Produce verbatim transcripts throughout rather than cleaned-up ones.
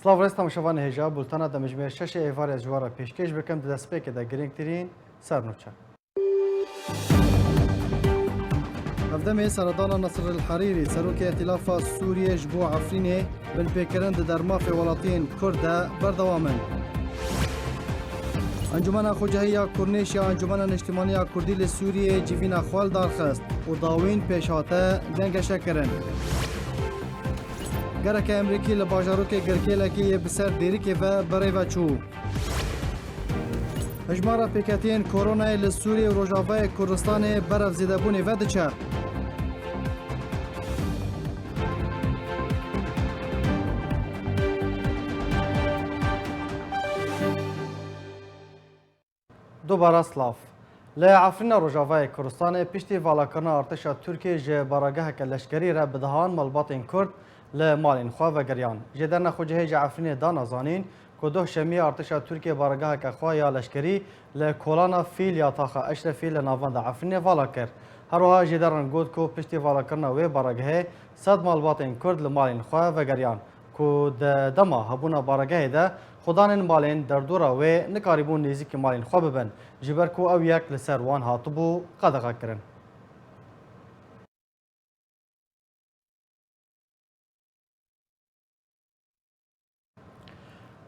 Silav rêz temaşevanê hêja, bultena demjimêr şeşê êvarê ez ji we re pêşkêş bikim, di destpêkê de girîngtirîn sernûçe. Hevdemê seredana Nasr El Herîrî, serokê Îtîlafa Sûriyê ji bo Efrînê, binpêkirin di dermafê welatiyên Kurd de berdewam in. Encûmena Xwecihî ya Kurnêş ya Encûmena Niştimanî ya Kurdî li Sûriyê civîna xwe li dar xist û dawîn pêşhate gengeşe kirin. Gereke Emerîkî li bajarokê Girkêlekê yê bi ser Dêrikê ve bi rê ve çû. Hejmara pêketiyên koronayê li Sûriyê û Rojavayê Kurdistanê berev zêdebûnê ve diçe. Dubare silav. Li Efrîna Rojavayê Kurdistanê piştî valakirina artêşa Tirkiyê ji barageheke leşkerî re bi dehan malbatên Kurd li malên xwe vegeriyan. Jêderna Xwecihê ji Efrînê dana zanîn ku doh şemiyê artêşa Tirkiyê barageheke xwe ya leşkerî li kolana Fîl ya Taxa Eşrefî li navenda Efrînê vala kir. Her wiha jêderan got ku piştî valakirina wê baragehê sed malbatên Kurd li malên xwe vegeriyan. Ku di dema hebûna baregehê de xudanên malên derdora wê nikarîbûn nêzîkî malên xwe bibin, ji ber ku ew yek li ser wan hatibû qedexekirin.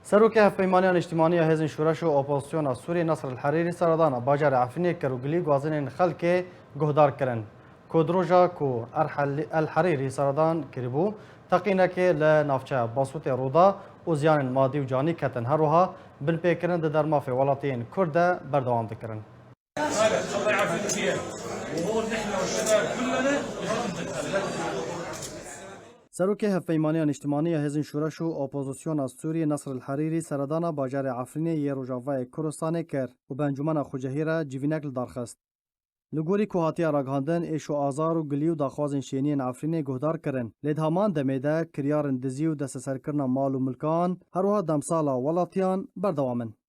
Serokê Hevpeymaniya Niştimanî ya Hêzên Şoreş û Opozisyona Sûriyê Nasr El Herîrî seredana bajarê Efrînê kir û gilî guhazinên xelkê guhdar kirin. Ku di roja ku Erhel-, El Herîrî seredan kiribû, teqînekê li navçeya Basûtê rû da û ziyanên madî û canî ketin. Her wiha binpêkirin di dermafê welatiyên Kurd de berdewam dikirin. Serokê Hevpeymaniya Niştimanî ya Hêzên Şoreş û Opozisyona Sûriyê Nasr El Herîrî seredana bajarê Efrînê yê Rojavayê Kurdistanê kir û bi Encûmena Xwecihî re civînek li dar xist. Li gorî ku hatiye ragihandin, êş û azar û gilî û daxwazên şêniyên Efrînê guhdar kirin, lê di heman demê de kiryarên dizî û desteserkirina mal û milkan, her wiha demsala welatiyan berdewam in.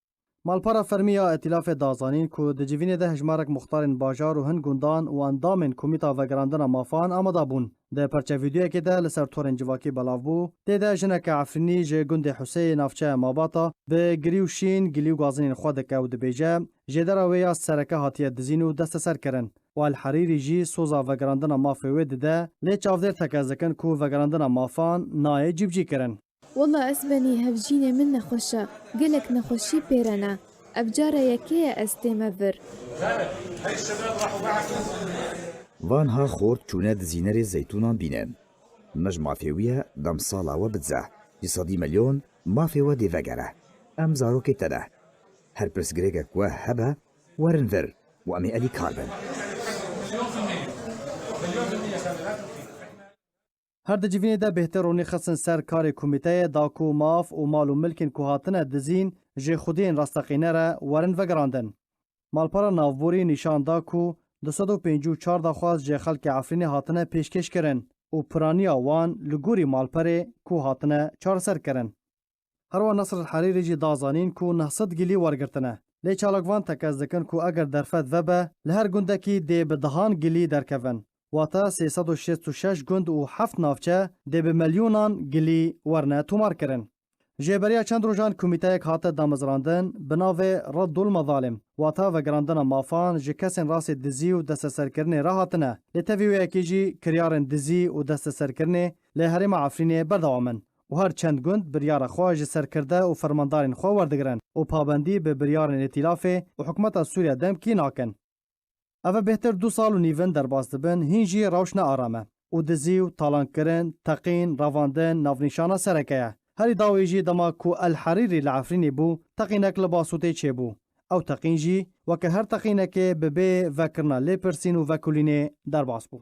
Malpera fermî ya Îtîlafê da zanîn ku di civînê de hejmarek muxtarên bajar û hin gundan û endamên Komîta Vegerandina Mafan amade bûn. Di perçe vîdeoyekê de li ser torên civakî belav bû, tê de jineke Efrînî ji gundê Huseyê navçeya Mabata bi girî û şîn gilî û gazinên xwe dike û dibêje, jêdera wê ya sereke hatiye dizîn û desteserkirin û El Herîrî jî soza vegerandina mafê wê dide, lê çavdêr tekez dikin ku vegerandina mafan nayê cîbicîkirin. Wela ez benî hevjînê min nexweş e, gelek nexweşî pê re ne. Ev cara yekê ye ez tême vir. Van ha xort çûne dizînerê zeytûnan bînin. Min ji mafê wî ye demsala we bidize. Ji sedî milyon mafê we dê vegere. Em zarokê te ne. Her pirsgirêkek we hebe, werin vir û em ê elîkar bin. Her di civînê de bêhtir ronî xistin ser karê komîteyê da ku maf û mal û milkên ku hatine dizîn ji xwediyên rasteqîne re werin vegerandin. Malpera navborî nîşan da ku du sed û pêncî û çar daxwaz ji xelkê Efrînê hatine pêşkêşkirin û piraniya wan li gorî malperê ku hatine çareserkirin. Her wiha Nasr El Herîrî jî da zanîn ku neh sed gilî wergirtine. Lê çalakvan tekez dikin ku eger derfet vebe, li her gundekî dê bi dehan gilî derkevin. Wate sê sed û şêst û şeş gund û heft navçe dê bi milyonan gilî werne tomarkirin. Ji beriya çend rojan komîteyek hate damezrandin bi navê Reddul Mezalim, wate vegerandina mafan ji kesên rastê dizî û desteserkirinê re hatine. Lê tevî wê yekê jî kiryarên dizî û desteserkirinê li herêma Efrînê berdewam in û her çend gund biryara xwe ji serkirde û fermandarên xwe werdigirin û pabendî bi biryarên Îtîlafê û hikûmeta Sûriye demkî nakin. Ev e bêhtir du sal û nîv in derbas dibin, hîn jî rewş ne aram e û dizî û talankirin, teqîn, revandin navnîşana sereke ye. Herî dawî jî dema ku El Herîrî li Efrînê bû, teqînek li Basûtê çêbû. Ew teqîn jî weke her teqînekê bi bê vekirina lêpirsîn û vekolînê derbas bû.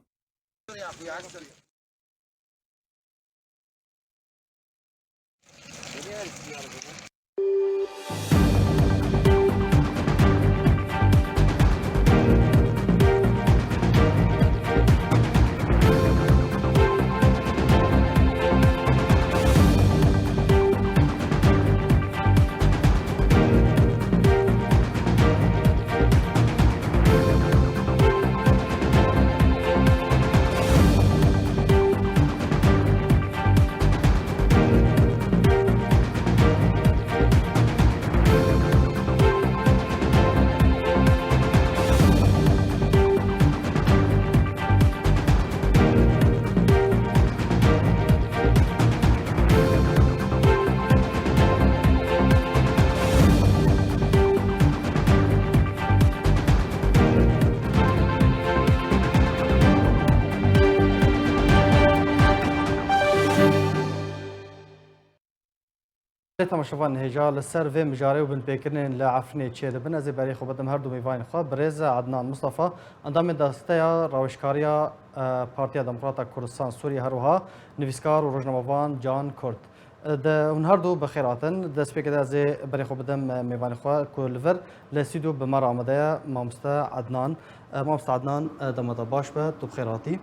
Lê temaşevan hêja li ser vê mijarê û binpêkirinên li Efrînê çêdibin, ez ê berê xwe bidim her du mêvanên xwe. Birêz Ednan Mustafa, endamê desteya rawêjkariya, e, Partiya Demokrata Kurdistan Sûriyê, her wiha nivîskar û rojnamevan Can Kurd. E, de hûn her du bi xêr hatin. Destpêkê de ez ê berê xwe bidim, e, mêvanê xwe ku li vir li stûdyo bi me re amade ye, mamoste Ednan. E, mamoste Ednan, e, dema te baş be, tu bi xêr hatî.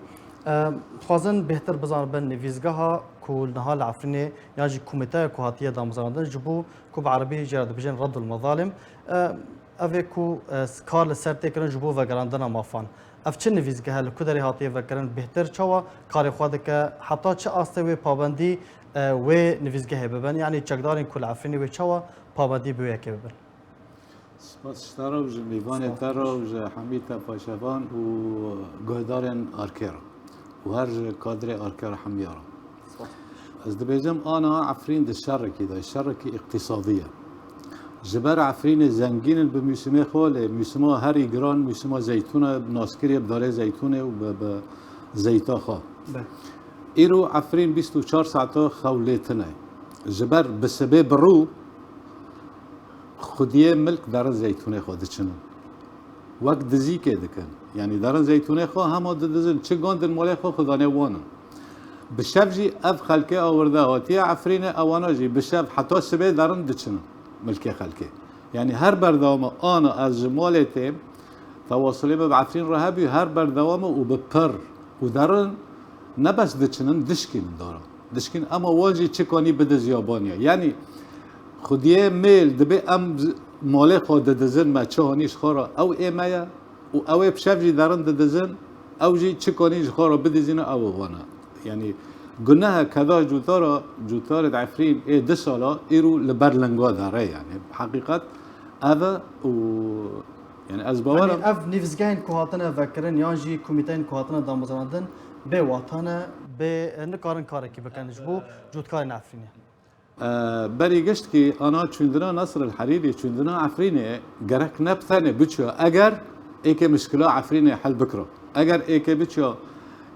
E, dixwazin bêhtir bizanibin nivîsgeha ku niha li Efrînê yan jî komîteya ku hatiye damezrandin ji bo ku bi erebî jê re dibêjin Reddul Mezalim, e, ev ê ku, e, kar li ser tê kirin ji bo vegerandina mafan. Ev çi nivîsgeh e, li ku derê hatiye vekirin, bêhtir çawa karê xwe dike, heta çi astê wê pabendî, e, wê nivîsgehê bibin, yanî çekdarên ku li Efrînê wê çawa pabendî bi wê yekê bibin? Spas ji te re û ji mêvanê te re û ji hemî temaşevan û guhdarên Arke re û her ji kadrê Arke re hemiya re. Ez dibêjim, ana Efrîn di şerekî de, şerekî îqtîsadî ye. Ji ber Efrînê zengîn in bi mûsimê xwe, lê mûsima herî giran mûsima zeytûn e, naskirî bi darê zeytûnê û bi, bi zeyta xwe. Be. Îro Efrîn bîst û çar saeta xew lê tune. Ji ber bi sibê bi rû xwediyê milk derin zeytûnê xwe diçinin. Wek dizîkê dikin. Yanî derin zeytûnê xwe hema didizin. Çi gandin malê xwe xwe dane wan in. Bi şev jî ev xelkê awirde hatiye Efrînê, ewana jî bi şev heta sibê derin diçinin milkê xelkê. Yanî her berdewama ana ez ji malê têm, tewasilê me bi Efrîn re hebû, her berdewama û bi pir û derin ne bes diçinin, dişkînin dara. Dişkîn, ema wan jî çi kanî bide ziyabaniya. Yanî xwediyê mêl dibê em z-, malê xwe didizin, me çi hanî ji xwe re, ew ê me ye û ew ê bi şev jî derin didizin, ew jî çi kanî ji xwe re bidizîne, ew ê wan e. Yanî guneh e keda cûtara, cûtarê di Efrîn ê du sala îro li ber linga dere, yanî heqîqet ev e û yanî ez bawer Yanî im. Ev nivîsgehên ku hatine vekirin yan jî komîteyên ku hatine damezrandin bê wata ne, bê, nikarin karekî bikin ji bo cotkarên Efrînê. E, berî giştkî ana çûndina Nasr el Herîrî, çûndina Efrînê gerek ne bi tenê biçiya. Eger êkê mişkila Efrînê hel bikira. Eger êkê biçiya,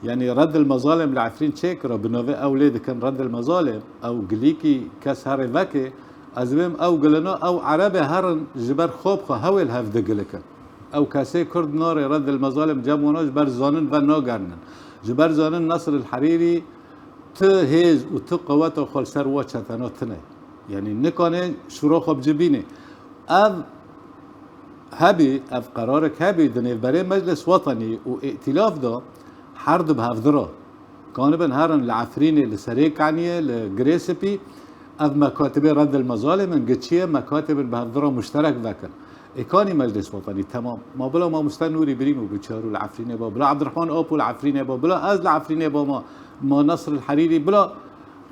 yanî Reddil Mezalim li Efrîn çêkira, bi navê ew lê dikin Reddil Mezalim, ew gilîkî kes herê veke, ez dibêm ew gilina, ew Erebê herin ji ber xwe bi xwe hewê li hev digilikin. Ew kesê Kurd narê Reddil Mezalim cem wana ji ber zanin ve nagerinin. Ji ber zanin Nasr el Herîrî ti hêz û ti qeweta xwe li ser wa çetena tine. Yanî nikane şûra xwe bicibîne. Ev hebî, ev qerarek hebî di nêvberê Meclis Wetenî û Îtilaf de her du bi hevdira kanibin herin li Efrînê, li Serê Kaniyê, li Girê Spî, ev mekatibê Reddil Mezalim in, giçiyê mekatibin bi hevdira muşterek vekin. Ê kanî Meclis Wetenî, temam. Ma bila mamoste Nûrî Birîm û Biçar û li Efrînê ba, bila Ebdirehman Apo li Efrînê ba, bila ez li Efrînê ba, ma, ma Nasr el Herîrî, bila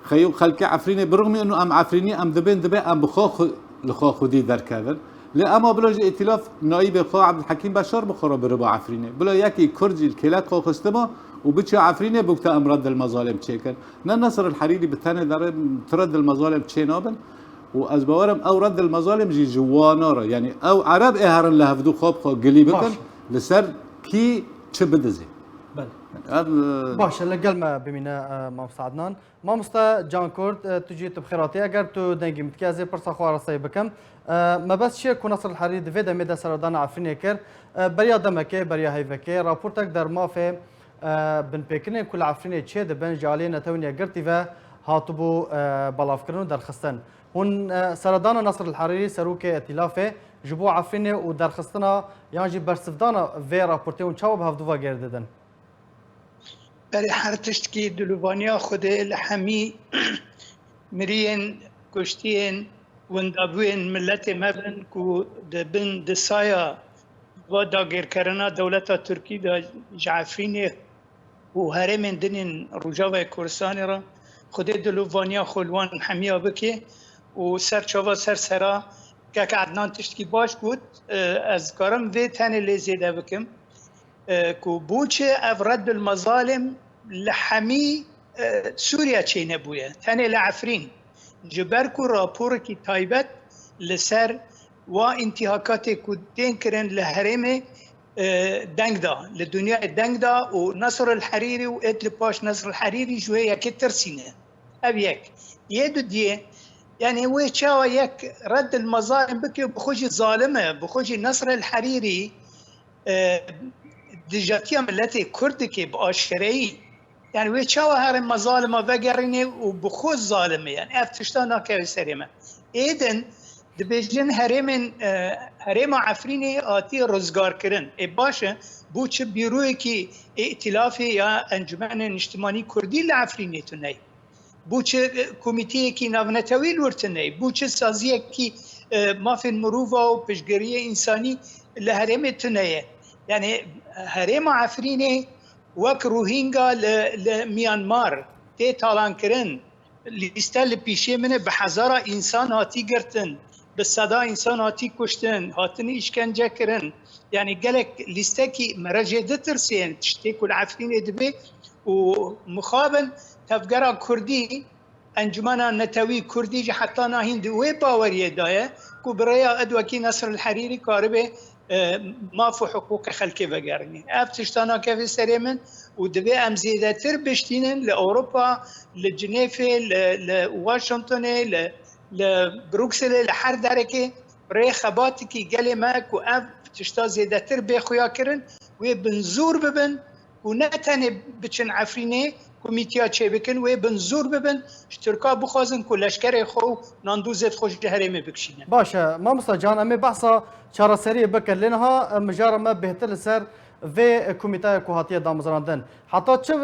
xeyo xelkê Efrînê, bi rixmî û em Efrînî em dibên, dibê em bi xwe xwe, li xwe xwedî derkevin. Lê ema bila ji Îtilaf naîbê xwe Ebdulhekîm Beşar bi xwe re biriba Efrînê. Bila yekî Kurd jî li kêlek xwe xistiba û biçiya Efrînê bûkte em Reddil Mezalim çêkin. Ne Nasr el Herîrî bi tenê dere, tu Reddil Mezalim çê nabin. Û ez bawer im ew Reddil Mezalim jî ji wana re, yanî ew Ereb ê herin li hevdû xwe bi xwe gilî bikin, Baş. Li ser kî çi bidizê. Belê. Ev, e, Baş e, li gel me bimîne, e, Mamoste Adnan. Mamoste Can Kurd, e, tu jî tu bi xêr hatî. Eger tu dengî min dikî, ez ê pirsa xwe arasteyî bikim. E, mebest çi ye ku Nasr el Herîrî di vê demê de seredana Efrînê kir? E, beriya demekê, beriya heyvekê, raportek dermafê, e, binpêkirinên ku li Efrînê çê dibin ji aliyê Netewên Yekgirtî ve hatibû, e, belavkirin û derxistin. Hûn, e, seredana Nasr el Herîrî, serokê Îtilafê, ji bo Efrînê û derxistina yan jî bersivdana vê raportê hûn çawa bi hevdû ve gêr didin? Berê her tiştkî dilûvaniya Xwedê li hemî miriyên, kuştiyên, windabûyên miletê me bin ku di bin disaya va dagirkerina dewleta Tirkî de ji Efrînê û herêmên din ên Rojavayê Kurdistanê re Xwedê dilûvaniya xwe li wan hemiya bike û ser çava ser sera kek Ednan tiştkî baş got, e, ez dikarim vê tenê lê zêde bikim, e, ku boçi ev Reddul Mezalim li hemî, e, Sûriye çênebûye, tenê li Efrîn, ji ber ku raporekî taybet li ser wa întîhakatê ku tên kirin li herêmê, e, deng da, li dinyayê deng da û Nasr el Herîrî û êt li paş Nasr el Herîrî ji wê yekê tirsîne. Ev yek. Yê dudiyê, Yani wê çawa yek reddil mezalim bike, bi xwe jî zalim e, bi xwe jî Nasr el Herîrî, e, dijatiya miletê Kurd dike bi aşkereyî. Yani wê çawa herê mezalima vegerînê û bi xwe zalim e? Yani ev tişta nakeve serê me. Êdin dibêjin herêmên, e, herêma Efrînê hatiye rizgarkirin. Ê baş e, bû çi bîroyekî Îtîlafê ya Encûmenê Niştimanî Kurdî li Efrînê tune ye? Bû çi, e, komîteyekî navnetewî li wir tune ye? Bû çi saziyekî, e, mafên mirova û piştgiriyê însanî li herêmê tune ye? Yani herêma Efrînê wek Rohingya li, li Myanmar tê talankirin. Lîste li pîşê min e, bi hezara însan hatî girtin, bi seda însan hatî kuştin, hatin îşkence kirin. Yani gelek lîstekî me re jê ditirsên tiştê ku li Efrînê dibe û mixabin tevgera Kurdî, Encûmena Netewî Kurdî jî heta nahîn di wê baweriyê de ye ku bi rêya id wekî Nasr el Herîrî karibe, e, maf û hiqûqê xelkê vegerîne. Ev tişta nakeve serê min û divê em zêdetir biştînin li Ewropa, li Cinêfê, li, li Washingtonê, li, li Brukselê, li her derekê rê xebatekî gelê me ku ev tişta zêdetir bê xuya kirin, wê binzûr bibin û ne tenê biçin Efrînê komîtiya çêbikin, wê binzûr bibin, ji Tirka bixwazin ku leşkerê xwe û nandûzê xwe ji herêmê bikişînin. Baş e, mamosta can, em ê behsa çareseriyê bikin. Lê niha, e, mijara me bêhtir li ser vê komîtaya ku hatiye damezrandin. Heta çi, e,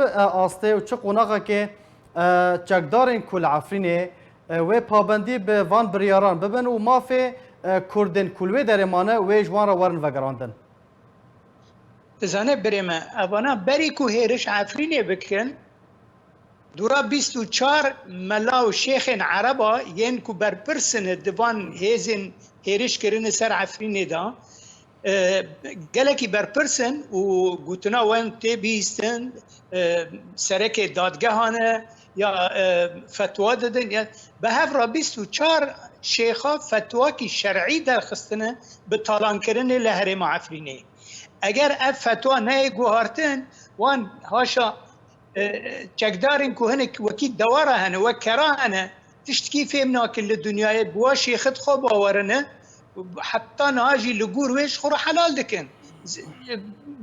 astê û çi qonaxekê, e, çekdarên ku li Efrînê, e, wê pabendî bi van biryaran bibin û mafê, e, Kurdên ku li wê derê mane wê ji wan re werin vegerandin? Dizane birê me, evana berî ku hêriş Efrînê bikin, dûra bîst û çar mela û şêxên ereba yên ku berpirsine di van hêzên hêriş kirine ser Efrînê de, e, gelekî berpirs in û gotina wan tê bihîstin, e, serekê dadgehan e ya, e, fetwa didin. Ya, bi hev re bîst û çar şêxa fetwakî şer'î derxistine bi talankirinê li herêma Efrînê. Eger ev fetwa neyê guhartin, wan haşa, e, çekdarên ku hinek wekî dewara hene, wek kera hene, tiştkî fêm nakin li dinyayê, bi wa şêxit xwe bawerine, heta niha jî li gor wê ji xwe re helal dikin. Z-,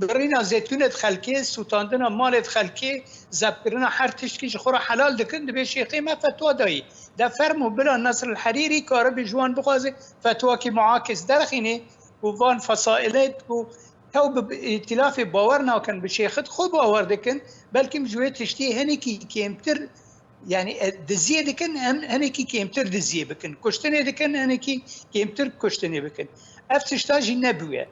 birîna zêtûnê di xelkê, sûtandina malê di xelkê, zebkirina her tiştkî ji xwe re helal dikin, dibê şêxê me fetwa dayî. De fermo bila Nasr el Herîrî karibe ji wan bixwaze fetwakî muakis derxînê û van fesailê ku tew bi îtîlafê bawer nakin, bi şêxit xwe bawer dikin, belkim ji wê tiştî hinekî kêmtir, yani, e, diziyê dikin, hin-, hinekî kêmtir diziyê bikin. Kuştinê dikin, hinekî kêmtir kuştinê bikin. Ev tişta jî nebûye.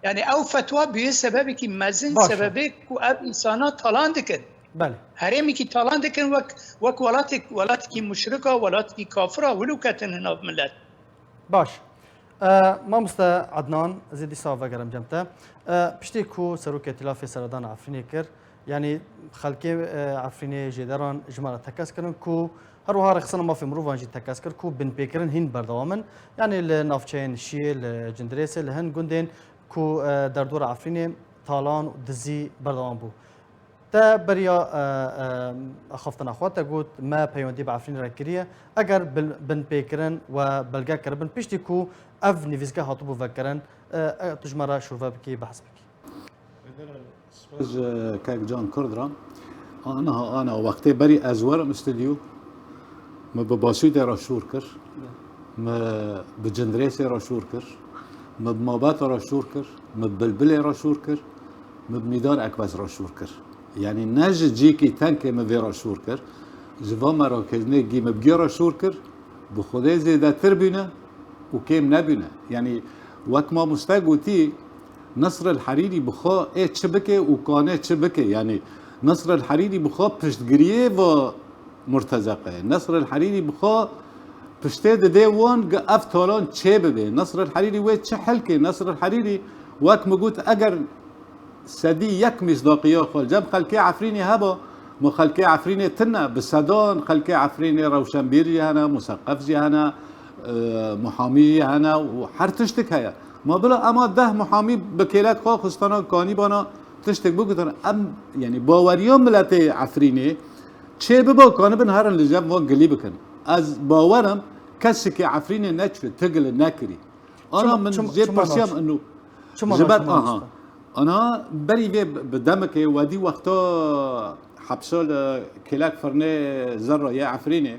Yani ew fetwa bûye sebebekî mezin, baş e, sebebê ku ev însana talan dikin. Belê. Herêmekî talan dikin wek, wek welatek-, welatekî muşrika, welatekî kafira, wilo ketine nav milet. Baş. E, mamoste Ednan, ez ê dîsa vegerim cem te. E, piştî ku Serokê Îtîlafê seredana Efrînê kir, yanî xelkê, e, Efrînê jêderan ji me re tekez kirin ku her wiha rêxistina mafê mirovan jî tekez kir ku binpêkirin hîn berdewam in. Yanî li navçeyên Şiyê, li Cindirêsê, li hin gundên ku, e, derdora Efrînê talan û dizî berdewam bû. Te beriya, e, e, axaftina xwe te got, me peywendî bi Efrînê re kiriye. Eger bil-, binpêkirin we belge kiribin, piştî ku ev nivîsgeh hatibû vekirin, e, e, tu ji me re şûrve bikî, behs bikî. Spas ji kek Can Kurd re. Aniha ana wextê berî ez werim stûdyo. Min bi Basûdê re şûr kir. Min bi Cindirêsê re şûr kir. Min bi Mabata re şûr kir. Min bi Bilbilê re şûr kir. Min bi Mîdan Ekbez re şûr kir. Yanî ne ji cîkî tenkê min vê re şûr kir. Ji van merakêzinê gî min bi gê re şûr kir. Bi Xwedê zêdetir bîne û kêm nebîne. Yanî wek mamoste gotî, Nasr el Herîrî bi xwe ê çi bike û kane çi bike. Yanî Nasr el Herîrî bi xwe piştgiriyê va murtezeqe. Nasr el Herîrî bi xwe piştê dide wan gi ev talan çê bibe. Nasr el Herîrî wê çi hilkê? Nasr el Herîrî wek min got eger sedî yek mîsdaqiya xwe cem xelkê Efrînê heba, ma xelkê Efrînê tune, bi sedan xelkê Efrînê rewşenbîr jî hene, museqef jî hene, e, muhamî jî hene û her tiştik heye. Ma bila ema deh muhamî bi kêlek xwe xistana kanîbana tiştek bigutin. Em, yanî baweriya miletê Efrînê çê biba, kanibin herin li cem van gilî bikin. Ez bawer im Kesikê Efrînê neçû, tigil nekirî. Ana Çima- min çima- jê çima pirsiyam naçû? Inu. Çima Ji naçû ber, mamoste? Aha. Ana berî vê bi demekê wedî wexta hepsa li kêlek firnê zerra yê Efrînê, e,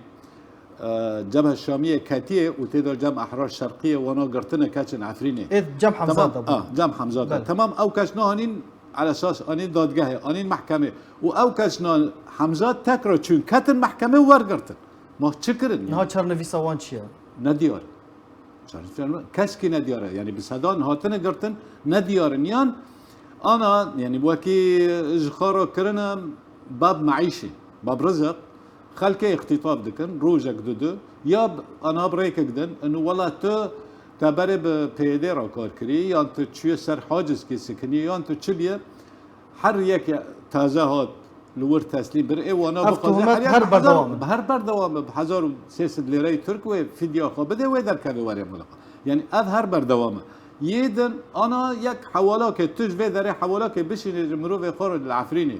Cebhe Şamiyê ketiye û tê de Cem Ehrar Şerqiyê wana girtine keçin Efrînê. Ê Cem Hemza Tamam, da bû. Ah, Cem Hemza da. Belê. Tamam, ew kes nahanîn elesas anîn dadgehê, anîn mehkemê. Û ew kes na Hemza tekra çûn ketin mehkemê û wergirtin. Ma çi kirin? Niha çarnivîsa wan çi ye? Nediyar. Çarnivîsa keskî nediyar e. Yani bi sedan hatine girtin, nediyarin. Yan ana, yani wekî ji xwe re kirine bab meîşî, bab rizik, xelkê îxtîtaf dikin, rojek didu, ya b-, ana bi rêkek din, inu wela tu te berê bi P Y D re kar kirî, yan tu çûye ser Haciskî sikinî, yan tu çi biye, her yek taze hat li wir teslîm bir, ê wana Ev bixwaze, tohmet her yek her bi hezar, berdewam e. Bi her berdewam e, bi hezar û sê sed lêreyê Tirk wê fidya xwe bide, wê derkeve were mulaqa. Yani ev her berdewam e. Yê din ana yek hewalakê, tu ji vê derê hewalakê bişînê ji mirovê xwe re li Efrînê.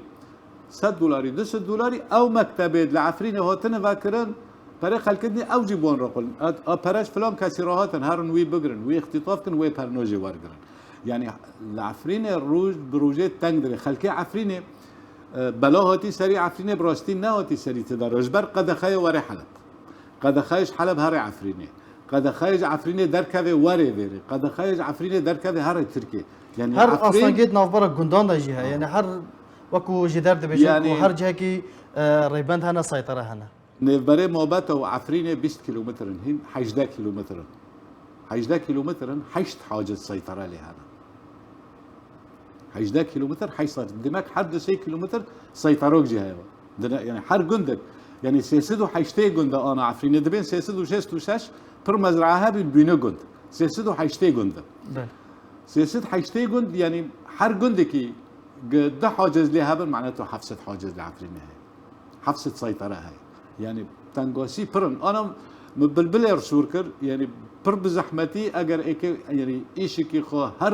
Sed dolarî, du sed dolarî, ew mektebê li Efrînê hatine vekirin, perê xelkê dî ew jî bi wan re qulin. A, a pere ji filan kesî re hatin, herin wî bigirin, wî îxtîtaf kin, wê pernojê wergirin. Yani li Efrînê roj bi rojê teng dibe. Xelkê Efrînê, e, bela hatî serî Efrînê, bi rastî nehatî serî ti de re. Ji ber qedexeyê were Heleb. Qedexeyê ji Heleb here Efrînê. Qedexeyê ji Efrînê derkeve were vêrê. Qedexeyê ji Efrînê derkeve here Tirkê. Yani Her Efrîn astengê di navbera gundan de jî heye. Ha. Yani her wekû ji der dibêjin Yani ku her cihekî, e, rêbend hene, seytere hene. Nêvberê Mabeta û Efrînê bîst kîlometr in, hîn hejdeh kîlometr in. Hejdeh kîlometr in, heşt haciz seytere lê hene. Hejdeh kîlometr, heşt saet. Demek her du sê kîlometr seyterok jî heye. Dine, yani her gundek, yani sê sed û heştê gund e ana Efrînê, dibên sê sed û şêst û şeş pir mezraa hebî bîne gund. Sê sed û heştê gund e. Belê. Sê sed heştê gund, yani her gundekî gi-, du haciz lê hebin, mane tu heft sed haciz li Efrînê heye. Heft sed seytere heye. Yani tengasî pir in. Ana min bilbilê re sor kir, yani pir bi zehmetî eger êkê, yani îşikî xwe her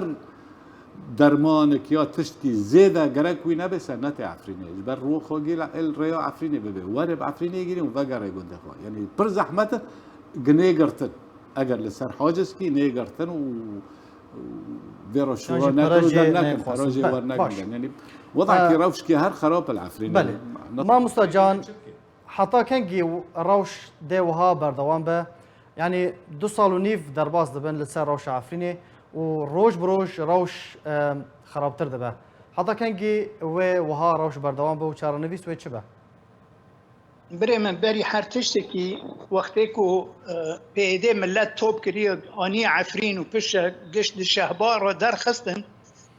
dermanek ya tiştkî zêde gerek wî nebe, se nete Efrînê. Ji ber ruh xwe gî li rêya Efrînê bibe. Were bi Efrînê girî û vegerê gundê xwe. Yani pir zehmet e, gi nêgirtin. Eger li ser haciskî nêgirtin û, û vê re Yan şûra jî nekin pere û jê dernekin, neyxwastin. Pere jê Be-, wernekin. Baş. Yani wedakî E, rewşkî her xerab li Efrînê. Belê. Mamosta Can, heta kengî rewş dê wiha berdewam be? Yani du sal û nîv derbas dibin li ser rewşa Efrînê û roj bi roj rewş, e, xerabtir dibe. Heta kengî wê wiha rewş berdewam be û çarenivîs wê çi be? Birê min, berî her tiştekî, wextê ku, e, P Y D millet top kiriye, aniye Efrîn û piştre gişt di şehba re derxistin,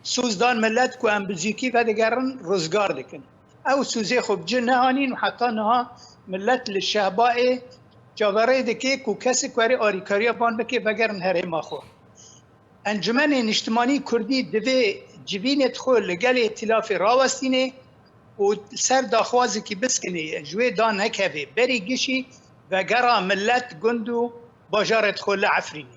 soz dan millet ku em bi zûkî vedigerin, rizgar dikin. Ew sozê xwe bi cih nehanîn û heta niha millet li şehbayê çaverê dike ku kesek were arîkariya van bike, vegerin herêma xwe. Encûmenê Niştimanî Kurdî divê civînê xwe li gelê îtîlafê rawestînê û ser daxwazekî biskinê, ji wê danekevê. Berî gişî vegera millet, gund û bajarê xwe li Efrînê.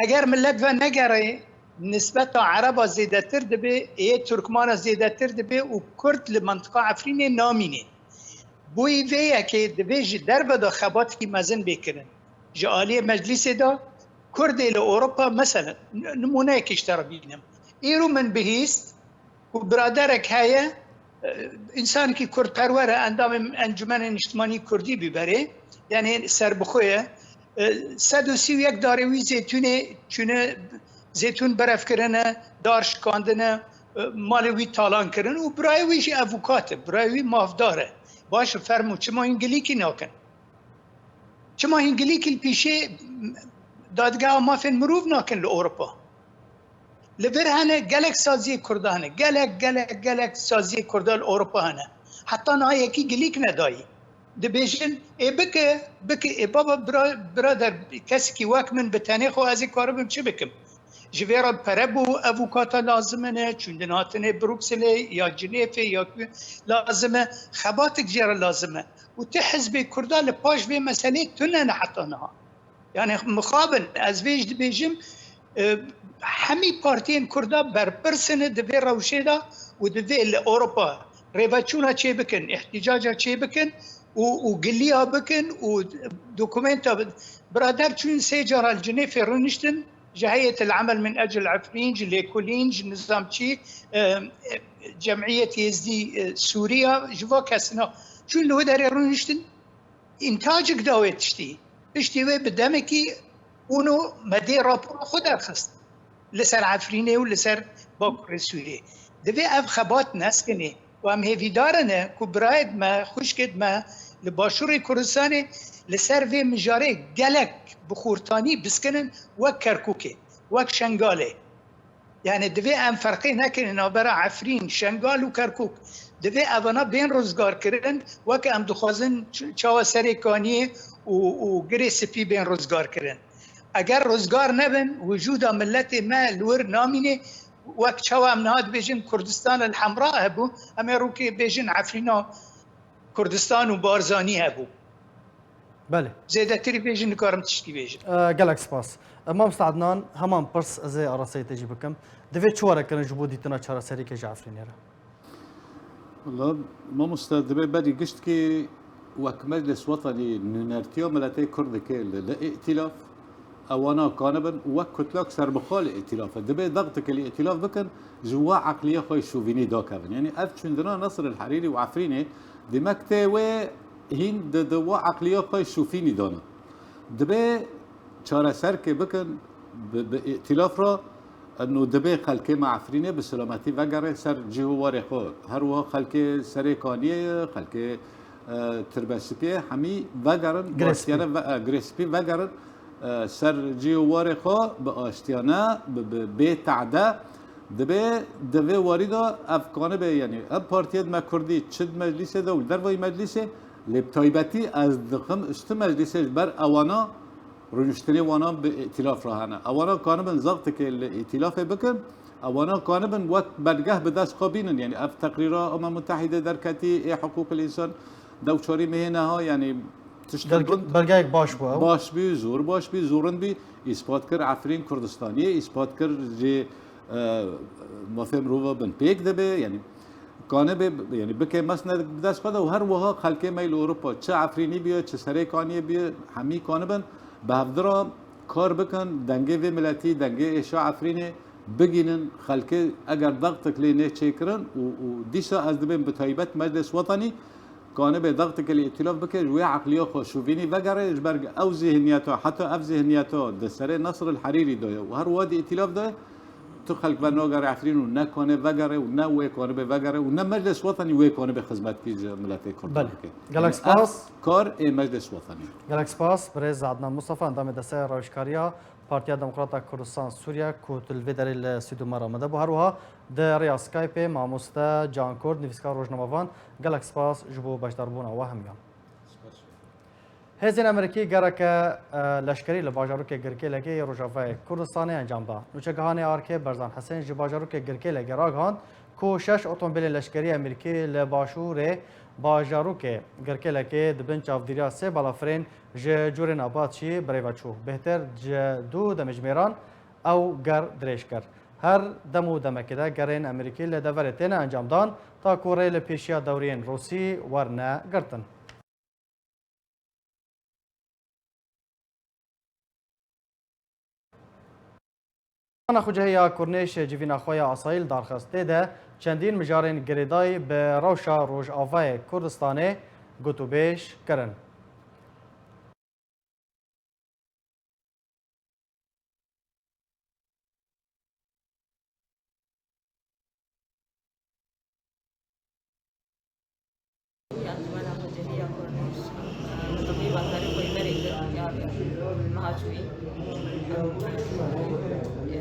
Eger millet venegere, nisbeta Ereba zêdetir dibe, ê Turkmana zêdetir dibe û Kurd li mintiqa Efrînê namîne. Bo vê yekê divê ji derve de xebatekî mezin bê kirin. Ji aliyê Meclîsê de Kurdê li Ewropa, meselen, n-, nimûneyekê ji te re bînim. Îro min bihîst ku biraderek heye, e, însanekî kurdperwer e, endamê Encûmenê Niştimanî Kurdî bû berê, yanî serbixwe ye. E, sed û sî û yek darê wî zêtûnê çûne, zêtûn berev kirine, dar şikandine, e, malê wî talan kirin û birayê wî jî evokat e, birayê wî mafdar e. Baş e, fermo, çima hîn gilîkî nakin? Çima hîn gilîkî li pîşê Dadgeha Mafên Mirov nakin li Ewropa? Li vir hene gelek saziyê Kurda hene. Gelek, gelek, gelek saziyê Kurda li Ewropa hene. Heta niha yekî gilîk nedayî. Dibêjin, ê bike, bike, ê baba, bira-, birader, kesekî wek min bi tenê xwe ez ê karibim çi bikim? Ji vê re pere bo evokata lazim e, çûndin hatinê Brukselê ya Cinêfê ya ku lazim e, xebatek jê re lazim e. Û ti hizbê Kurda li paş vê meselê tune ne heta niha. Yani mixabin, ez vê jî dibêjim, e, hemî partiyên Kurda berpirs in di vê rewşê de û divê li Ewropa rêveçûna çêbikin, îhtîcaca çêbikin û, û giliya bikin û dokumenta bin. Birader çûn sê cara li Cinêfê rûniştin, ji Heyet el Emel min Ecil Efrîn, ji lêkolîn, ji nizamçî, e, e, Cemiyet Êzdî, e, Sûriya, ji va kesina. Çûn li wê derê rûniştin, întacik da wê tiştî. Piştî wê bi demekî ûno me dê rapora xwe derxist. Li ser Efrînê û li ser Bakurê Sûriyê. Divê ev xebat neskinê û em hêvîdar ine ku birayêd me, xwişkêd me li Başûrê Kurdistanê li ser vê mijarê gelek bi xurtanî biskinin wek Kerkûkê, wek Şengalê. Yani divê em ferqê nekin navbera Efrîn, Şengal û Kerkûk. Divê evana bên rizgar kirin, wek em dixwazin ç-, çawa Serê Kaniyê û, û Girê Spî bên rizgar kirin. Eger rizgar nebin, wicûda miletê me li wir namîne, wek çawa em niha dibêjin Kurdistan el Hemra hebû, em ê rûkê bêjin Efrîna Kurdistan û Barzanî hebû. Belê. Zêdetirî bêjin, nikarim tiştî bêjim. E, gelek spas. E, Mamoste Adnan, heman pirs ez ê arasteyê te jî bikim. Divê çi were kirin ji bo dîtina çareserîkê ji Efrînê re? Wala, mamoste, divê berî giştkî wek Meclis Wetanî nûnertiya miletê Kurd dike li, li îtîlaf, ewana kanibin û wek kutlak serbixwe li îtîlaf e. Divê dextike li îtîlaf bikin, ji wa eqliya xwe şovînî dakevin. Yanî ev çûndina Nasir el Herîrî û Efrînê, demek tê wê hîn di, di wa eqliya xwe şovînî dana. Divê çareserkê bikin bi, bi îtîlaf re, eno divê xelkê me Efrînê bi selametî vegerê ser cih û warê xwe. Her wiha xelkê Serê Kaniyê, xelkê, e, Tirbespiyê hemî vegerin, Girê Spî. Astiyane ve-, e, Girê Spî vegerin, e, ser cih û warê xwe bi astiyane, bi, bi bê tehde. Divê, di vê warî de ev kanibe, yanî ev partiyê di me Kurdî, çi di meclîsê de û li dervayî meclîsê, lê bi taybetî ez dixim üstü meclîsê ji ber ewana rûniştinê wanan bi îtîlaf re hene. Ewana kanibin zextikê li îtîlafê bikin, ewana kanibin wek belgeh bi dest xwe bînin. Yanî ev teqrîra Umem Mutehîde derketî ê hiqûqil însan dew çarî mehê neha, yanî tiştek Belge-, gund belgeyek baş bû ew. Baş bî, zor baş bî, zor rind bî, îspat kir Efrîn Kurdistaniyê, îspat kir jê, e, mafê mirova bin pêk dibe, yanî kanibê, yanî bike mesnedek bi dest xwe de û her wiha xelkê me li Ewropa, çi Efrînî biye, çi Serê Kaniyê biye, hemî kanibin bi hevdira kar bikin, dengê vê miletî, dengê êşa Efrînê bigînin, xelkê eger dextik lê nê çêkirin û, û dîsa ez dibêm bi taybet Meclis Wetanî, kanibê dextike li îtîlaf bike, ji wê eqliya xwe şovînî vegere, ji ber ew zîhniyeta, heta ev zîhniyeta di serê Nasr el Herîrî de ye û her wiha di îtîlaf de ye, tu xelk venagere Efrîn û ne kanê vegere û ne wê kanibê vegere û ne Meclis Wetanî wê kanibê xizmetkî ji miletê Kurd Belê. Bike. Gelek Yanî spas. Ev kar ê Meclis Wetanî. Gelek spas, birêz Adnan Mustafa, endamê desteya rawêjkariya Partiya Demokrata Kurdistan Sûriye, ku tu li vê derê li stûdyo me re amade bû. Her wiha di rêya Skypeê mamoste Can Kurd, nivîskar, rojnamevan, gelek spas ji bo beşdarbûna we hemiyan. Hêzên Amerîkî gereke, e, leşkerî li bajarokê Girkêlekê yê Rojavayê Kurdistanê encam da. Nûçegihanê Arkê Berzan Hesên ji bajarokê Girkêlekê ragihand ku şeş otomobîlên leşkerî Amerîkî li başûrê bajarokê Girkêlekê di bin çavdîriya sê balafirên ji corên Apaçî bi rê ve çû. Bêhtir ji du demjimêran ew ger dirêj kir. Her dem û demekê de gerên Amerîkî li deverê têne encamdan, ta ku rê li pêşiya dewriyên Rûsî werne girtin. Ana xucehiya Kurnêş civîna xwe ya asayî li dar xist. Tê de çendîn mijarên girêdayî bi rewşa Rojavayê Kurdistanê gotûbêj kirin. Encûmena Xwecehiya Kurdish, e, tebîba Tarîk Xweymerê kir, ya meha çûyî. Em, e,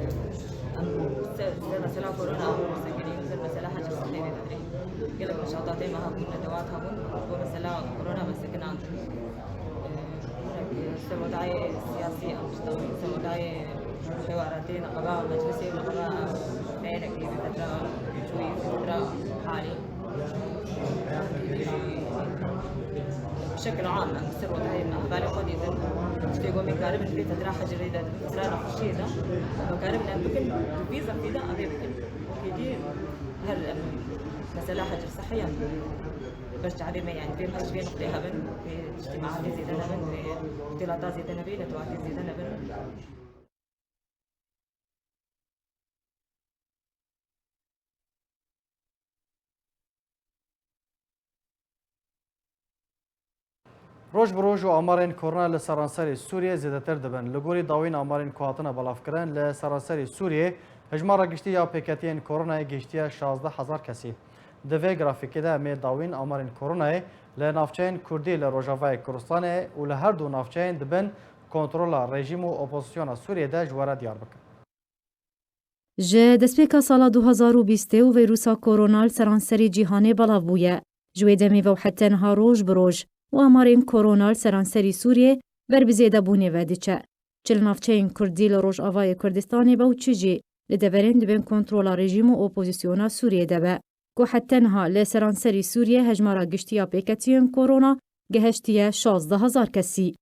em ser, ser mesela korona, ser mesela hecî sihê vê fikrê. Gelek nişatatê me hebûn, nedewat hebûn, bo mesela korona me sekinandin. Serwedayê siyasî em ji dawî serwedayê xewaratê niqaba meclisê û niqaba xeyrekê bi fedra çûyî, bi fedra halî. Bi şekil am em serwedayê me hevalê xwe dîtin. Tiştê ku em ê karibin vê fedra hecirê de, di fedra nexweşiyê de, em karibin em bikin, vî zextî de em ê bikin. Wekî dî her em Mesela hicr sihî ya. Beş çavê me, yani, vê hişt vê nuqtê hebin, vê tiştî mealê zêde nebin, vê îxtilata zêde nebin, netewatê zêde nebin. Roj bi roj û amarên korona li seranserê Sûriyê zêdetir dibin. Li gorî dawîn amarên ku hatine belavkirin, li seranserê Sûriyê hejmara giştî ya pêketiyên koronayê gihiştiye şazdeh hezar kesî. Di vê grafîkê de em ê dawîn amarên koronayê li navçeyên kurdî li Rojavayê Kurdistanê û li her du navçeyên di bin kontrola rejîm û opozisyona Sûriyê de ji we re diyar bikin. Ji destpêka sala du hazar û bîstê û vîrusa korona li seranserî cîhanê belav bûye. Ji wê demê ve û heta niha roj bi roj û amarên korona li seranserî Sûriyê ber bi zêdebûnê ve diçe. Çi li navçeyên kurdî li Rojavayê Kurdistanê be û çi jî li deverên di bin kontrola rejîm û opozisyona Sûriyê de be. Ku heta niha li seranserî Sûriyê hejmara giştî ya pêketiyên korona gehiştiye şazdeh hezar kesî.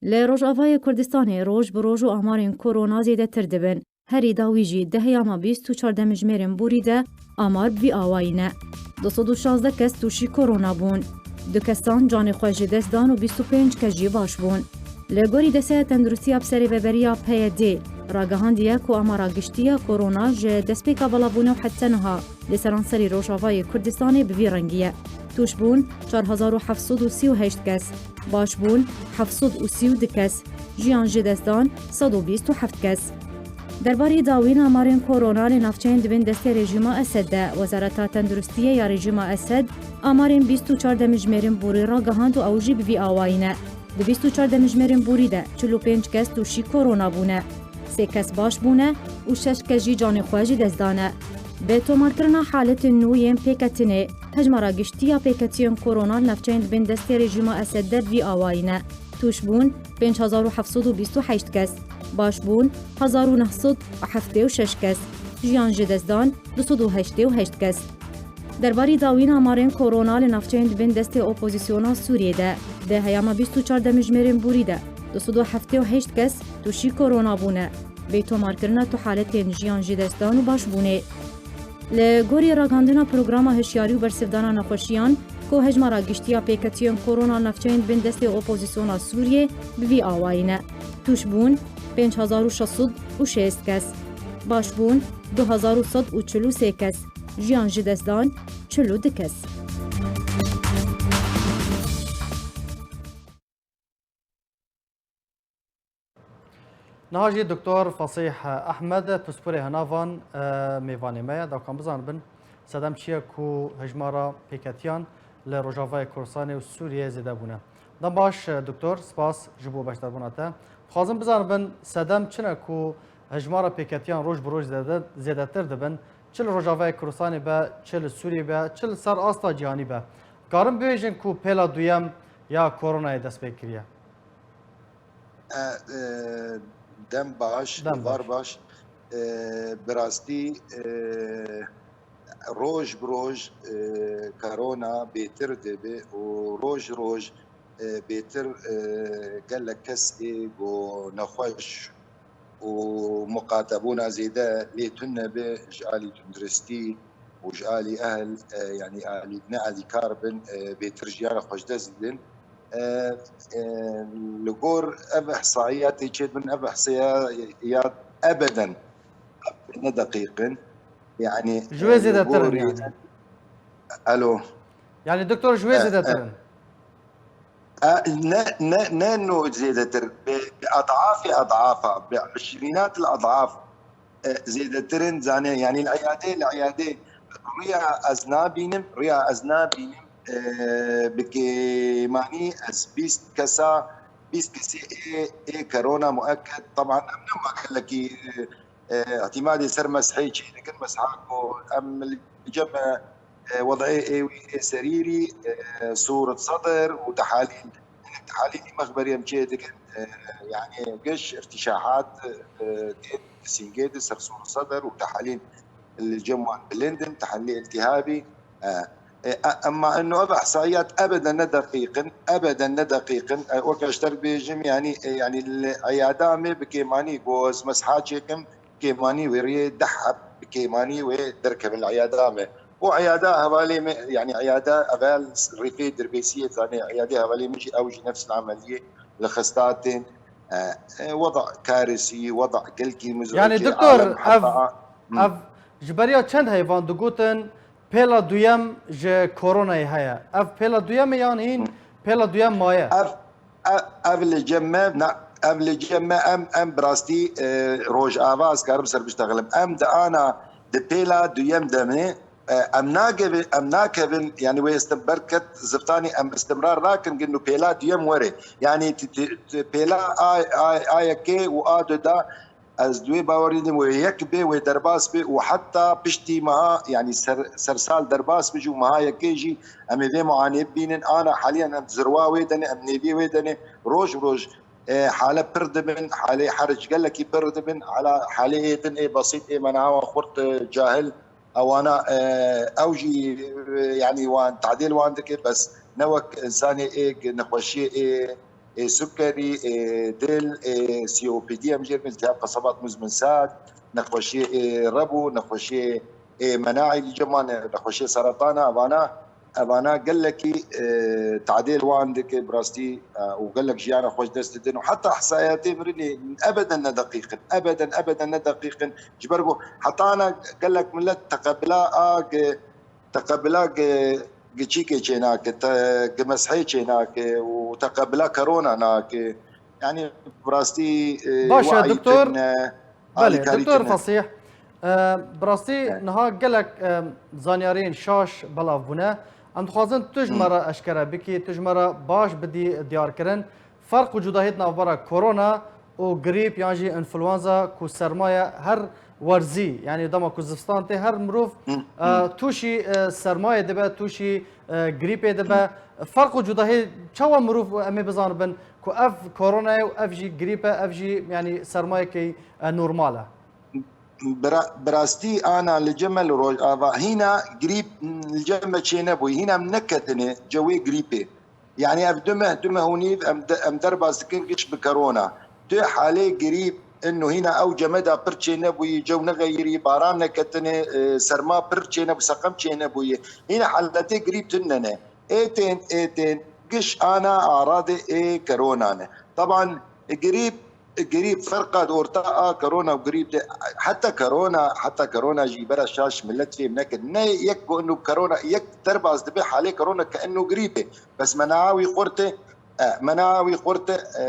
Li Rojavayê Kurdistanê roj bi roj û amarên korona zêdetir dibin. Herî dawî jî di heyama bîst û çar demjimêrên borî de amar bi vî awayî ne. Du sed û şazdeh kes tûşî korona bûn. Du kesan canê xwe ji dest dan û bîst û pênc kes jî baş bûn. Li gorî Desteya Tenduristiya bi Serêveberiya P Y D ragihandiye ku amara giştî ya korona ji destpêka belavbûnê û heta niha li seranserî Rojavayê Kurdistanê bi vî rengî ye. Tûşbûn çar hezar û heft sed û sî û heşt kes, başbûn heft sed û sî û du kes, jiyan ji dest dan sed û bîst û heft kes. Derbarê dawîn amarên korona li navçeyên di bin destê rejîma Esed de, Wezareta Tenduristiyê ya rejîma Esed amarên bîst û çar demjimêrên borî ragihand û ew jî bi vî awayî ne. Di bîst û çar demjimêrên borî de çil û pênc kes tûşî korona bûne, sê kes baş bûne û şeş kes jî canê xwe ji dest dane. Bi tomarkirina haletên nû yên pêketinê, hejmara giştî ya pêketiyên korona li navçeyên di bin destê rejîma Esed de bi vî awayî ne. Tûşbûn pênc hezar û heft sed û bîst û heşt kes, başbûn hezar û neh sed û heftê û şeş kes, jiyan ji dest dan du sed û heştê û heşt kes. Derbarî dawîn amarên korona li navçeyên di bin destê opozisyona Sûriyê de, di heyama bîst û çar demjimêrên borî de du sed û heftê û heşt kes tûşî korona bûne, bê tomarkirina tu haletên jiyan ji dest dan û başbûnê. Li gorî ragihandina programa hişyarî û bersivdana nexweşiyan ku hejmara giştî ya pêketiyên korona navçeyên bin destê opozisyona Sûriyê bi vî awayî ne. Tûşbûn pênc hezar û şeş sed û şêst kes. Başbûn du hezar û sed û çil û sê kes. Jiyan ji dest dan çil û du kes. Niha jî Doktor Fasîh Ehmed, pisporê Henavan, e, mêvanê me ye. Dawkan bizanibin sedem çi ye ku hejmara pêketiyan li Rojavayê Kurdistanê û Sûriyeyê zêde bûne. Dem baş, e, Doktor, spas ji bo beşdarbûna te. Dixwazim bizanibin sedem çi ne ku hejmara pêketiyan roj bi roj zêde-, zêdetir dibin, çi li Rojavayê Kurdistanê be, çi li Sûriyê be, çi li ser asta cîhanî be. Karin bibêjin ku pêla duyem ya koronayê dest pê kiriye? E, e, dem baş, Dem êvar baş. baş. E, bi rastî, e, roj bi roj, e, korona bêtir dibe û roj roj, e, bêtir, e, gelek kes ê ku nexweş û muqatebûna zêde lê tune be ji alî tunduristî û ji alî ehl, e, yanî alî ne alîkar bin, e, bêtir jiyana xwe ji dest didin. E, e, li gor ev ihsaiya tê çêdibin, ev ihsaiya ya ebeden ne deqîq in. Yanî, Ji wê e, li zêdetir in gorî yanî. Alo. Yanî doktor ji wê E, zêdetir e. in. E, ne, ne, ne no zêdetir. Bi, bi adafê adafa, bi eşrînat el adaf. E, zêdetir in, zanê, yanî li eyadê, li eyadê riya ez nabînim, riya ez nabînim, e, bi kêmanî ez bîst kesa, bîst kesê ê, ê korona mueked, teban em nema gelekî, e, îtîmadê ser meshê çê dikin, mesha ku em li cem, e, wed'ê ê wî ê serîrî, e, sûret sedr û tehalîl, hinek tehalîlî mexberî em çê dikin, e, yanî giş irtîşahat, e, tên sîngê de ser sûret sedr û tehalîl li cem wan bilind in, tehalîl iltîhabî, e, e, e, emma ino ev ihsaiyat ebeden ne deqîq in, ebeden ne deqîq in, e, weke ji te re bêjim, yanî, e, yanî li eyada me bi kêmanî ku ez mesha çêkim, kêmanî wê rê deh heb bi kêmanî wê derkevin li eyada me. û eyada hevalê me, yani eyada evel rîfê Dirbêsiyê, zanê eyadê hevalê min jî ew jî nefs el emeliyê li xista tên. E, e, weda karesî, weda gelkî muzakî. Yani doktor, ev, Hmm. ev ji beriya çend heyvan digotin pêla duyem ji koronayê heye. Ev pêla duyem e yan hîn Hmm. pêla duyem maye? Ev, ev, ev li cem me, na, ev li cem me em, em bi rastî, e, Rojava ez karim ser biştexlim. Em di ana di pêla duyem de me, e, em nakevin, em nakevin, yani wê istim-, berket ziftanî em istimrar nakin, gin û pêla duyem were. Yani ti, ti, ti pêla a, a, a yekê û a du da ez di wê bawerî dim wê yek bê, wê derbas bê û heta piştî meha, yani ser, sersal derbas bi jî û meha yekê jî em ê vê muanê bibînin. Ana haliyen em zirwa wê de ne, em nêvî wê de ne. Roj bi roj, e, hale pir dibin, halê heric gelekî pir dibin, hala halê ê din ê besît ê menawa xurt, e, cahil, ewana, e, ew jî, e, yani wan tadêl wan dike, bes ne wek insanê ê nexweşiyê ê, ê sukerî, ê dil, ê C O P D em jê bin, iltihab qesabat muzmin sad, nexweşiyê ê rebû, nexweşiyê ê menaî li ceman, nexweşiyê seretana, evana, evana gelekî, e, tadêl wan dike, bi rastî, e, û gelek jiyana xwe ji dest didin û heta ihsayatê mirinê ebeden ne deqîq in, ebeden, ebeden ne deqîq in. Ji ber ku heta ana gelek millet teqebila a gi-, teqebila gi-, giçîkê çênake, te-, gi mezhê çênake û teqebila korona nake. Yani bi rastî, e, Baş e, wayî doktor. Tune, Belê, alîkarî doktor tune. Fasîh, e, bi rastî Evet. niha gelek, e, zanyariyên şaş belav bûne. Em dixwazin tu ji me Hmm. re eşkere bikî, tu ji me re baş bidî diyarkirin. Ferq û cudahiyê di navbera korona û grîp yan jî înfluenza ku sermaye her werzî, yani dema ku zivistan tê her mirov, Hı, e, hı. tûşî, e, sermayê dibe, tûşî, e, grîpê dibe. Ferq û cudahiyê çawa mirov em ê bizanibin ku ev korona ye û ev jî grîp e, ev jî yani sermayekî, e, normal e? Bira-, bi rastî ana li cem me li Rojava hîna grîp li cem me çênebûyî, hîna em neketine cewê grîpê. Yani ev du meh, du meh û nîv em de, em derbas dikin giş bi korona. Tu halê grîp, ino hîna ew cemeda pir çênebûyî, cew nexeyirî, baran neketine, e, serma pir çênebû, seqem çênebûyî. Hîna haletê grîp tune ne. Ê tên, ê tên, giş ana aradê ê korona ne. Taban, e, grîp, e, grîp ferqa di orta a korona û grîp de, heta korona, heta korona jî bera şaş millet fêm nekir. Ne yek ku ino korona, yek derbas dibe halê korona ke ino grîp e. Bes menaha wî xurt e, e, menaha wî xurt e, e,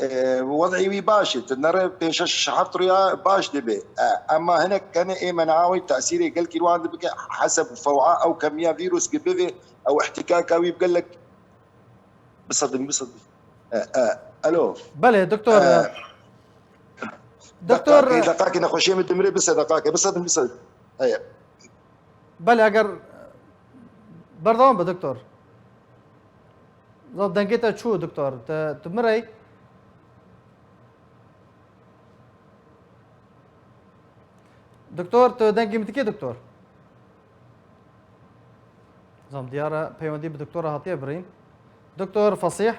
e, wed'î wî baş e. Tu nere pêşe şeş heft rûya baş dibe. E, emma hinek kene ê menaha wî tesîrê gelkî wan dibike heseb fewa ew kemiya vîrus ki bivê, ew ihtikaka wî bi gelek bisedin, bisedin. E, e, alo. Belê, doktor, E, e, doktor, deqakê, deqakê nexweşiyê min dimire, bise deqakê, bisedin, bisedin. Heye. Belê, eger, berdewam be, doktor. Zaf dengê te çû, doktor. Te, tu mirey. Doktor, tu dengê min dikê, doktor? Zam diyar e, peywendî bi doktora hatiye birîn. Doktor Fasîh.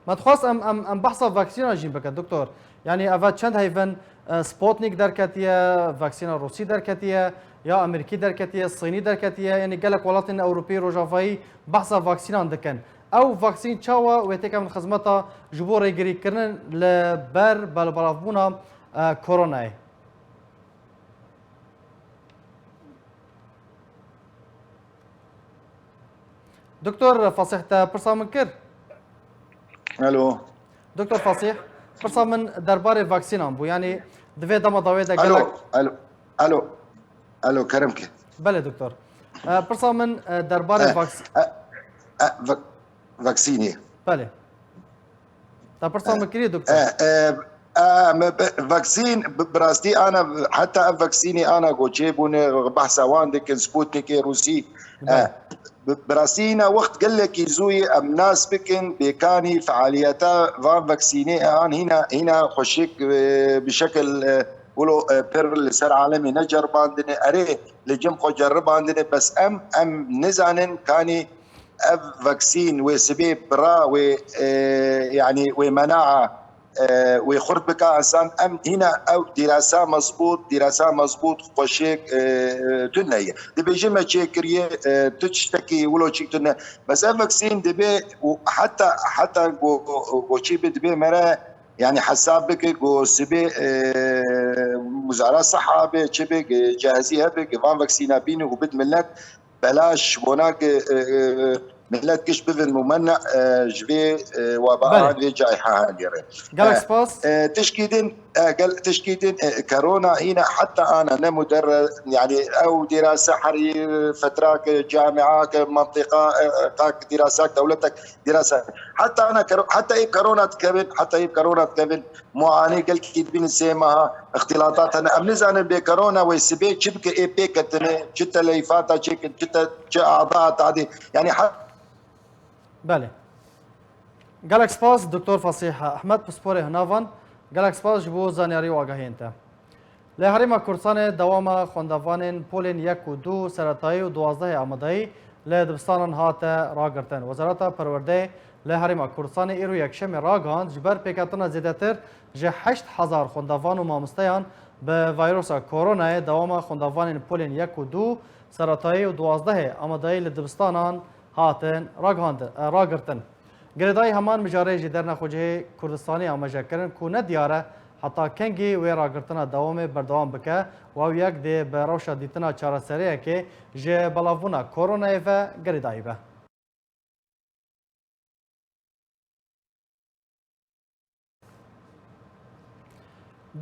Me dixwest em, em, em behsa vaksîna jî bikin, doktor. Yani eve çend heyvin, e, Sputnik derketiye, vaksîna Rûsî derketiye, ya Amerîkî derketiye, Sînî derketiye. Yani gelek welatên Ewropî, Rojavayî behsa vaksînan dikin. Ew vaksîn çawa wê têkevin xizmeta ji bo rêgirîkirin li ber belbelavbûna, e, koronayê? Doktor Fasih, te pirsa min kir? Alo. Doktor Fasih, pirsa min derbarê vaksînan bû. Yani di vê dema dawê de Alo, gelek alo, alo, alo, kerem ke. Belê doktor. E, pirsa min, e, derbarê E, vaks- e, e, vak-, vaksînê. Belê. Te pirsa min kirî, doktor? E, e, e, me be-, vaksîn, bi, bi rastî ana, heta ev vaksînê ana ku çêbûne, behsa wan dikin, Sputnikê Rûsî. E, Belê. bi, bi rastî hîna wext gelekî zû ye em nas bikin, bêkanî fealiyeta van vaksînê an hîna, hîna xweşik, e, bi şekil, e, wilo, e, pir li ser alemê neceribandine. Erê, li cem xwe ceribandine, bes em, em nizanin kanî ev vaksîn wê sibê bira wê, e, yanî wê menaa, e, wê xurt bike însan. Em hîna ew dîrasa mezbût, dîrasa mezbût xweşik, e, e, tune ye. Dibêjin me çêkiriye, e, tu tiştekî wilo çîk tune. Bes ev vaksîn dibe û heta, heta go, go, go çî bi dibe mere, yani hesab bike go sibê, e, wizara seha be, çi be, ge cehazî hebe, ge van vaksîna bîne û bid millet belaş, bona ge, e, e, millet giş bivin mumena, e, ji vê, e, waba Belê. Vê cayha hanî re. Gelek E, spas. E, tişkî din, e, gel, tişkî din, e, korona hîna heta ana ne muderre, yani ew dîrasa herî fetrak, e, camia, ke mantiqa, e, e, qak dîrasa, dewletek dîrasa. Heta ana kero-, heta ê korona dikevin, heta ê korona dikevin, muanî gelkî dibînin sê meha, ixtîlatat hene. Em nizanin bê korona wê sibê çi bike ê pêketine, çi teleyfata çêkin, çi te, çi ada tadî. Yani ha- Belê. Gelek spas, Doktor Fasîh Ehmed, pisporê hunavan. Gelek spas ji bo zanyarî û agahiyên te. Li Herêma Kurdistanê dewama xwendevanên polên yek û du seretayî û duwazdehê amadeyî li dibistanan hate ragirtin. Wezareta Perwerdeyê li Herêma Kurdistanê îro yekşemê ragihand, ji ber pêketina zêdetir ji heşt hezar xwendevan û mamosteyan bi vayrosa koronayê dewama xwendevanên polên yek û du seretayî û duwazdehê amadeyî li dibistanan hatin ragihandin, e, ragirtin. Girêdayî heman mijarê jî Dernexa Xwecihê Kurdistanî amaje kirin ku ne diyar e heta kengî wê ragirtina dewamê berdewam bike û ew yek dê bi rewşa dîtina çareseriyekê ji belavbûna koronayê ve girêdayî be.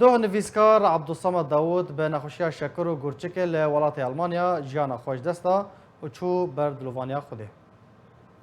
Doh nivîskar Abdulsamed Dawud bi nexweşiya şekir û gurçikê li welatê Elmanya jiyana xwe ji dest da û çû ber dilovaniya Xwedê.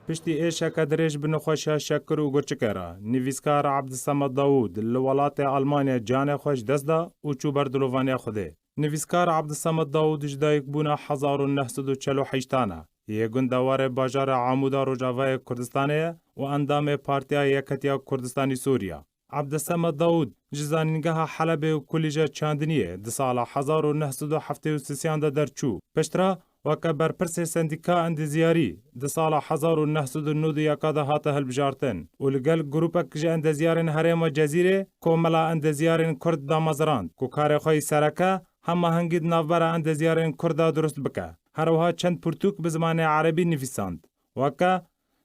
Piştî êşeke dirêj bi nexweşiya şekir û gurçikê re, nivîskar Abdulsamed Dawud li welatê Elmanya canê xwe ji dest da û çû ber dilovaniya Xwedê. Nivîskar Abdulsamed Dawud ji dayikbûna hezar û neh sed û çel û heştan e. Yê gundewarê bajarê Amûda Rojavayê Kurdistanê ye û endamê Partiya Yeketiya Kurdistanî Sûriya. Abdulsamed Dawud ji Zanîngeha Helebê û Kulîja Çandiniyê di sala hezar û neh sed û heftê û sisiyan de derçû. Piştre weke berpirsê Sendîka Endezyarî di sala hezar û neh sed û nod û yeka de hate hilbijartin û li gel grûpek ji endezyarên Herêma Cezîrê Komela Endezyarên Kurd damezrand ku karê xwe yî sereke hemahengî di navbera endezyarên Kurd de durust bike. Her wiha çend pirtûk bi zimanê erebî nivîsand. Weke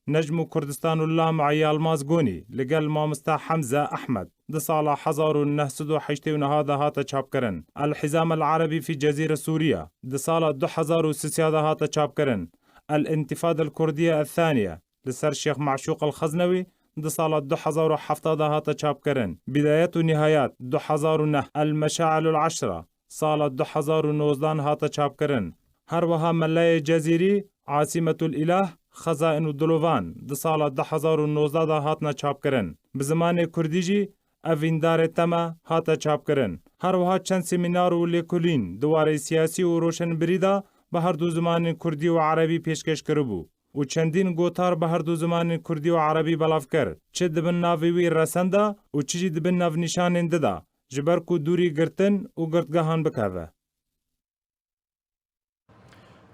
Necm û Kurdistan û Lam'î Yalmaz Gonî li gel mamoste Hemze Ehmed di sala hezar û neh sed û heştê û neh de hate çapkirin. El Hizam el Erebî fî Cezîre Sûriye di sala du hezar û sisiya de hate çapkirin. El Întifada el Kurdiye el Thaniye li ser Şêx Meşûq el Xeznewî di sala du hezar û heft de hate çapkirin. Bidayet û Nihayat du hezar û neh, El Meşail el Eşre sala du hezar û nozdan hate çapkirin. Her wiha Melayê Cezîrî, Asimetul Îlah, Xezain û Dilovan di sala du hezar û nozda de hatine çapkirin. Bi zimanê kurdî jî Evîndarê Te Me hate çapkirin. Her wiha çend semînar û lêkolîn di warê siyasî û roşenbirî de bi her du zimanên kurdî û erebî pêşkêş kiribû û çendîn gotar bi her du zimanên kurdî û erebî belav kir. Çi di bin navê wî Resen de û çi jî di bin navnîşanên di de, ji ber ku dûrî girtin û girtgehan bikeve.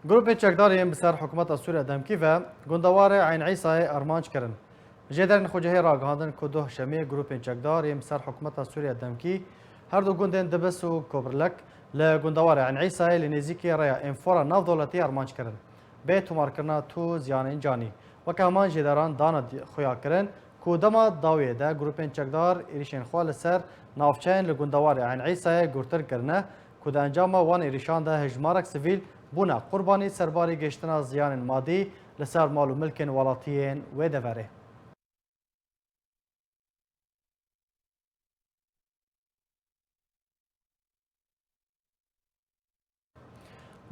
Grûpên çekdar yên bi ser hikûmeta Sûriye demkî ve gundewarê Eyn Îsayê armanc kirin. Jêderên xwecihê ragihandin ku doh şemiyê grûpên çekdar yên bi ser hikûmeta Sûriye demkî her du gundên Dibis û Kobrlek li gundewarê Eyn Îsayê li nêzîkî rêya Enfora navdewletî armanc kirin. Bê tomarkirina tu ziyanên canî. Weke heman jêderan dane di-, xuya kirin ku dema dawiyê de grûpên çekdar êrîşên xwe li ser navçeyên li gundewarê Eyn Îsayê gurtir kirine ku di encama wan êrîşan de hejmarek sivîl bûne qurbanî serbarî gihiştina ziyanên madî li ser mal û milkên welatiyên wê deverê.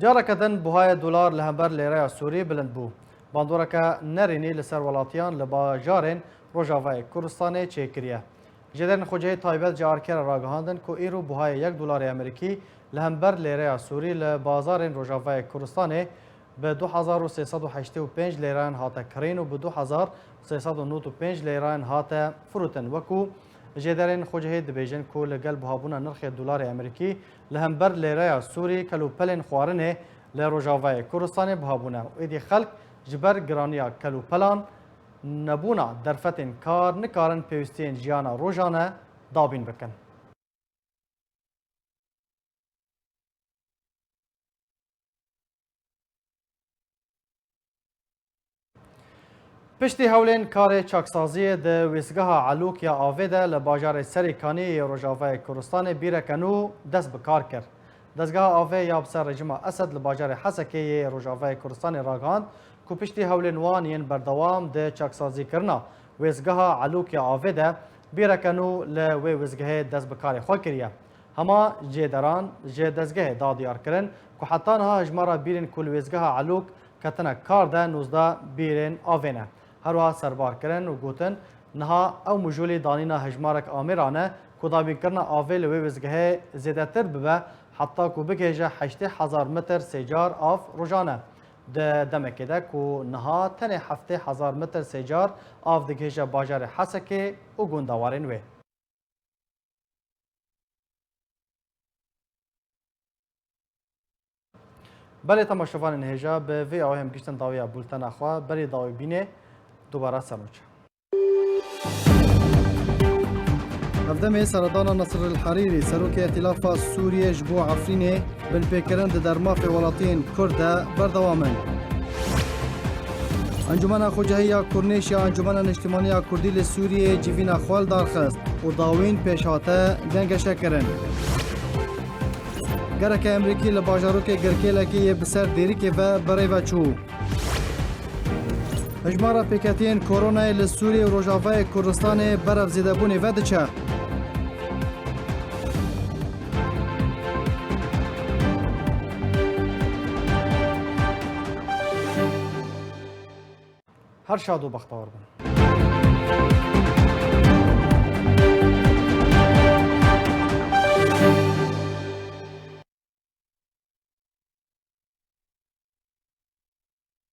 Careke din buhayê dolar li hember lêreya Sûrî bilind bû. Bandoreke nerînî li ser welatiyan li bajarên Rojavayê Kurdistanê çêkiriye. Jêderên xwecihê taybet ji Arke re ragihandin ku îro buhayê yek dolarê Amerîkî li hember lêreya Sûrî li bazarên Rojavayê Kurdistanê bi du hezar û sê sed û heştê û pênc lêrayan hate kirîn û bi du hezar sê sed û nod û pênc lêrayan hate firotin. Wekû jêderên xwecihê dibêjin ku li gel buhabûna nirxê dolarê Amerîkî li hember lêreya Sûrî kelûpelên xwarinê li Rojavayê Kurdistanê buhabûne û êdî xelk ji ber giraniya kelûpelan, nebûna derfetên kar nikarin pêwîstiyên jiyana rojane dabîn bikin. Piştî hewlên karê çaksaziyê di wêsgeha Elûk ya avê de li bajarê Serêkaniyê yê Rojavayê Kurdistanê bîreke nû dest bi kar kir. Dezgeha avê ya bi ser rejîma Esed li bajarê Hesekê yê Rojavayê Kurdistanê ragihand ku piştî hewlên wan yên berdewam di çaksazîkirina wêsgeha Elûk ya avê de bîreke nû li wê wêsgehê dest bi karê xwe kiriye. Hema jêderan ji dezgehê da diyar kirin ku heta niha hejmara bîrên ku li wêzgeha Elûk ketine kar de nozdeh bîrên avê ne. Her wiha serbar kirin û gotin, niha ew mijûlî danîna hejmarek amêran e ku dabînkirina avê li wê wêzgehê zêdetir bibe, heta ku bigihêje heştê hezar metr sêcar av rojane. Di demekê de ku niha tenê heftê hezar metr sêcar av digihêje bajarê Hesekê û gundewarên wê. Belê temaşevanên hêja, bi vê awê em giştin dawiya bultena xwe. Berî dawî bînê, dubara ser nûçe. Hevdemê seredana Nasir El Herîrî, serokê Îtîlafa Sûriyê ji bo Efrînê, binpêkirin di dermafê welatiyên Kurd de berdewam in. Encûmena Xwecehî ya Kurnêş ya Encûmena Niştimanî ya Kurdî li Sûriyeyê civîna xwe li dar xist û dawîn pêşhate gengeşe kirin. Gereke Emerîkî li bajarokê Girkêlekê yê bi ser Dêrikê ve bi rê ve çû. Hejmara pêketiyên koronayê li Sûriyê û Rojavayê Kurdistanê berev zêdebûnê ve diçe. Her şad û bextewar bin.